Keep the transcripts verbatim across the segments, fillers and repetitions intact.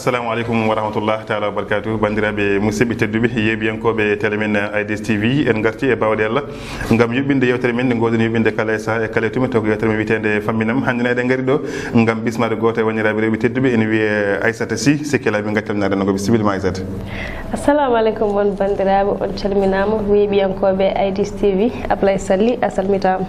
Assalamu aleykum wa rahmatullah taala wa barakatuh. Banndiraaɓe musidɓe tedduɓe, yeeɓiyankooɓe télé men Aidis T V, en ngarti e baawɗe Allah ngam yuɓɓinde yewtere men nde ngoɗen yuɓɓinde kala e saha e kala e tuma, to ko yewtere men wiyeteende Famminam. Hannde ne eɗen ngari ɗo ngam bismaade gooto e wanndiraaɓe rewɓe tedduɓe, ene wiyee Aissata Sy. Sikke laabi ngattal naade no ko bisimilla ma Aissata. Assalamu aleykum, on banndiraaɓe, on calminaama. Yeeɓiyankooɓe Aidis T V, Ablaye Sally a salmitaama.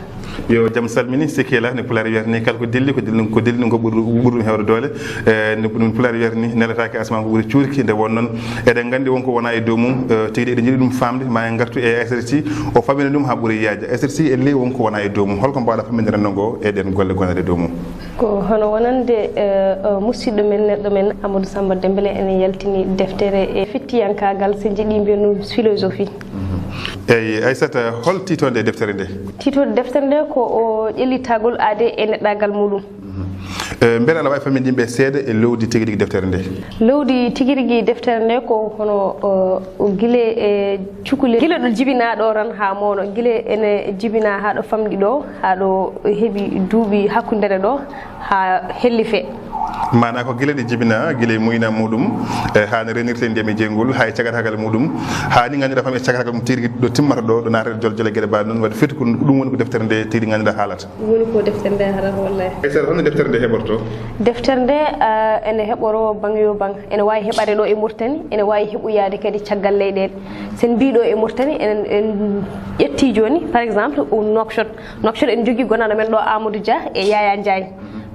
Yo jam salmini, sikke alaa, ne Pulaar wiyata ni, kala ko dilli, ko dilli, ko dilli ɗum ko ɓuri, ɓuri ɗum heewde doole. E, no ɗum Pulaar wiyata ni, nelataake asama ko ɓuri cuurki. Nde won noon, eɗen nganndi won ko wona e dow mum, e, tigi eɗen njiɗi ɗum faamde, ma en ngartu e Aissata Sy, o faamina ɗum haa ɓuri yaaja. Aissata Sy, e ley won ko wona e dow mum, holko mbaaɗa faaminde renndo ngo e ɗen golle gonɗe e dow mum? Ko hono wonande, e, e, musidɗo men, neɗɗo men Amadou Samba Dembélé ene yaltini deftere e fittiyankaagal, so njiɗi mbiyen ɗum philosophie. Eyi, Aissata, hol tiitoonde e deftere nde? Tiitoonde deftere nde ko o ƴellitagol aade e neɗɗaagal muɗum. E, mbele aɗa waawi faaminde yimɓe seeɗa e loowdi tigi rigi deftere nde? Loowdi tigi rigi deftere nde ko hono, o, o gila e cukalel, gila ɗo jibinaa ɗo tan haa mooɗo, gila ene jibinaa haa ɗo famɗi ɗo, haa ɗo heɓi duuɓi hakkundeere ɗo, haa hellifee. Maanaa ko gila ɗe jibinaa, gila e muyna muɗum, e, haa no reenirtee ndiyam e jeyngol, haa e cagataagal muɗum, haa ni ngannduɗaa kam e cagataagal mum tigi ɗo timmata ɗo, ɗo naatata e jol jole geɗe mbaɗe noon, waɗi foti ko ɗum woni ko deftere nde tigi ngannduɗaa haalata. Ɗum woni ko deftere nde haalata, wallahi. Aissata, holno deftere nde heɓorto? Deftere nde, ah, ene heɓoroo baŋ yo baŋ. Ene waawi heɓaade ɗo e Mauritanie, ene waawi heɓoyaade kadi caggal leyɗeele. So en mbii ɗo e Mauritanie, en, en ƴetti jooni, par exemple, o Nouakchott. Nouakchott ene jogii gonaaɗo men ɗo, Amadou Dia e Yaya Ndiaye.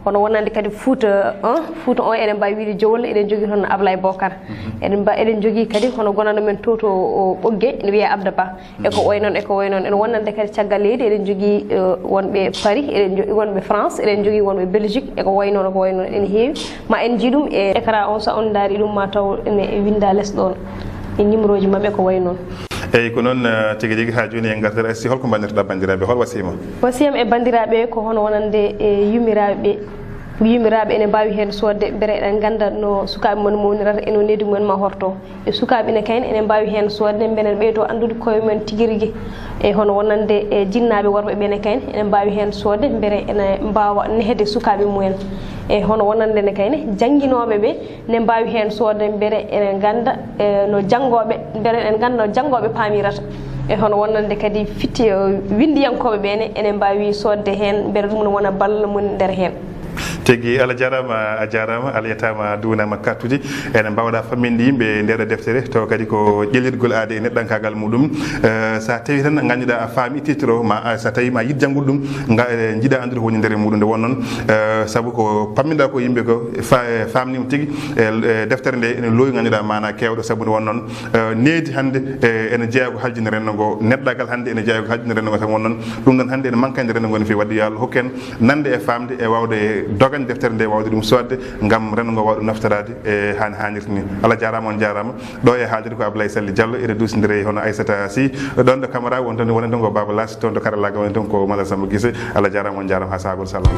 Hono wonande kadi Fouta un, Fouta un, eɗen mbaawi wiyde Jowol, eɗen njogii toon Ablaye Bokar. Eɗen mba-, eɗen njogii kadi hono gonanɗo men to, to, o, Ɓoggee, ene wiyee Abda Ba. E ko wayi noon, e ko wayi noon. Ene wonande kadi caggal leydi, eɗen njogii, eh, wonɓe Paris, eɗen njogii wonɓe France, eɗen njogii wonɓe Belgique, e ko wayi noon, e ko wayi noon. Ene heewi. Ma en njii ɗum e écran on, so on ndaari ɗum, ma taw ene winndaa les ɗoon e numéro ji maɓɓe, e ko wayi noon. Eyi, ko noon, eh, tigi rigi. Haa jooni en ngartat, Aissata Sy, holko mbaɗirɗaa banndiraaɓe? Hol wasiyam? Wasiyam e banndiraaɓe ko hono wonande e yummiraaɓe ɓe. Yummiraaɓe ene mbaawi heen soodde, mbele eɗen ngannda no sukaaɓe mon mawnirata e no nehdi mumen ma horto. E sukaaɓe ene kayne ene mbaawi heen soodde, mbele ene ɓeydo anndude koye mumen tigi rigi. E hono wonande e jinnaaɓe worɓe ɓe ene kayne ene mbaawi heen soodde, mbele ene mbaawa nehde sukaaɓe mumen. E hono wonande ene kayne jannginooɓe ɓe ne mbaawi heen soodde, mbele ene ngannda, e, no janngooɓe, mbele ene ngannda no janngooɓe paamirata. E hono wonande kadi fitti, e, winndiyankooɓe ɓe ne ene mbaawi soodde heen, mbele ɗum ne wona ballal mum nder heen. Tigi, Allah jaaraama, a jaaraama, Allah yettaama, a duwanaama kartuuji. Ene mbaawɗaa famminde yimɓe nde ɗo deftere, tawa kadi ko ƴellitgol aade e neɗɗankaagal muɗum. Eh, so a tawi tan ngannduɗaa a faami titre o, ma, eh, so tawi ma yiɗ janngol ɗum, nga, eh, njiɗa anndude ko woni nder muɗum. Nde won noon, eh, sabu ko pamminɗaa ko yimɓe ko fa-, eh, faamniima tigi, eh, eh, deftere nde ene loowi ngannduɗaa maanaa keewɗo, sabu nde won noon, eh, nehdi hannde, eh, ene jeyaa ko haljinde renndo ngo, neɗɗagal hannde ene jeyaa ko haljinde renndo ngo, sabu won noon ɗum ɗon hannde ene mankande renndo ngo no feewi. Wadde yo Allah hokku en nande e faamde e waawde dogande deftere nde, waawde ɗum soodde ngam renndo ngo waawa ɗum naftoraade e haa no haanirta ni. Allah jaaraama, on jaaraama. Ɗo e haalirde ko Ablaye Sally Diallo, eɗen duusindiri e hono Aissata Sy. Ɗoon ɗo caméra woni toon, wonani toon ko Baba Lass, toon to karallaagal woni toon ko Malal Samba Guissé. Allah jaaraama, on jaaraama, haa sahaa goɗɗo, so Allah